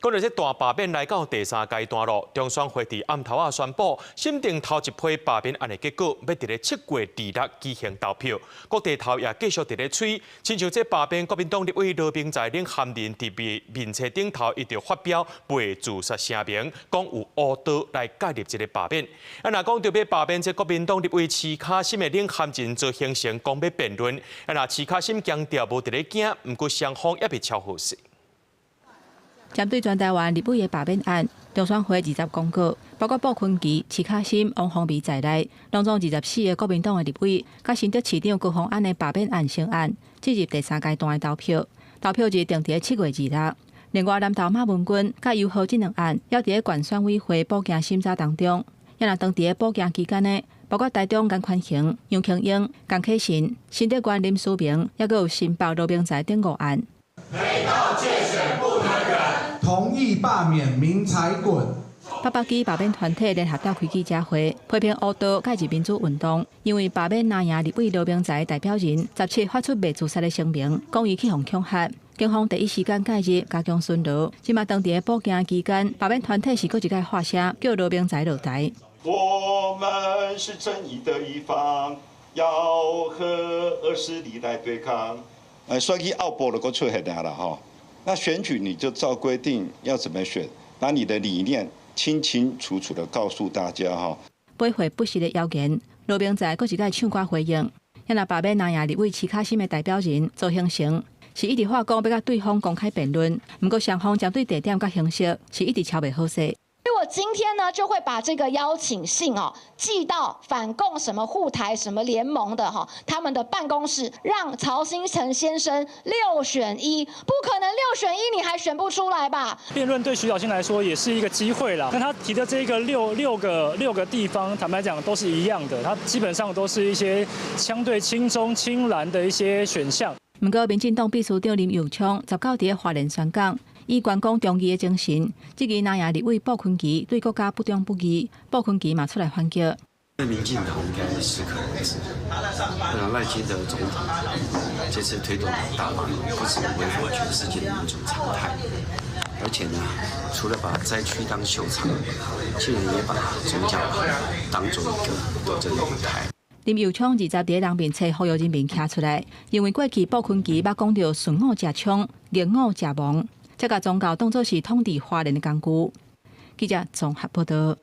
講到這大罷免來到第三階段咯，中選會佇暗頭仔宣布，審定頭一批罷免案的結果，欲佇咧7月26舉行投票。各地頭也繼續佇咧催，親像這罷免國民黨立委羅明才領銜人佇面冊頂頭，伊就發表袂自殺聲明，講有烏道來介入這个罷免。啊，若講著欲罷免這國民黨立委徐卡芯的領銜人曹興誠講欲辯論，啊，若徐卡芯強調無佇咧驚，毋過雙方猶未敲好勢。針對全台灣立委的罷免案，中選會20公告，包括傅崑萁、徐卡芯、王鴻薇在內，攏總24個國民黨的立委，佮新竹市長高虹安的罷免案成案，進入第三階段的投票。投票日定佇7月26。另外，南投馬文君佮游和這兩案，猶佇咧縣選委會補件審查當中。也若當佇咧補件期間呢，包括台中顏寬恆、楊瓊英、江啟臣、新竹縣林思明，猶閣有新北羅明才等五案。同意罷免明才滾。北北基罷免團體聯合召開記者會，批評烏道介入民主運動，因為罷免藍營立委羅明才代表人17發出袂自殺的聲明，講伊去予恐嚇，警方第一時間介入加強巡邏。這馬當佇咧補件期間，罷免團體是閣一擺發聲，叫羅明才落台。我們是正義的一方，要和惡勢力來對抗。選舉後部就閣出現啦，吼。那選舉你就照規定要怎麼選，把你的理念清清楚楚的告訴大家哈。駁回不實的謠言，羅明才閣一擺唱歌回應。也若罷免藍營立委徐卡芯的代表人曹興誠，是一直話講欲佮對方公開辯論，毋過雙方針對地點佮形式是一直敲袂好勢。我今天呢就會把這個邀請信哦寄到反共什麼護台什麼聯盟的哈他們的辦公室，讓曹興誠先生六選一，不可能六選一你還選不出來吧？辯論對徐巧芯來說也是一個機會啦。那他提的這個六個地方，坦白講都是一樣的，他基本上都是一些相對親中親藍的一些選項。毋過民進黨秘書長林右昌19佇咧花蓮宣講，以關公忠義的精神，質疑藍營立委傅崑萁對國家不忠不義，傅崑萁嘛出來反擊。民進黨應該適可而止。那賴清德總統這次推動大罷免，不止違反全世界的民主常態，而且呢，除了把災區當秀場，竟然也把宗教當做一個鬥爭的舞台。林右昌20佇咧人面冊呼籲人民徛出來，認為過去傅崑萁捌講著順我者昌，逆我者亡，才共宗教當作是統治花蓮的工具。記者綜合報道。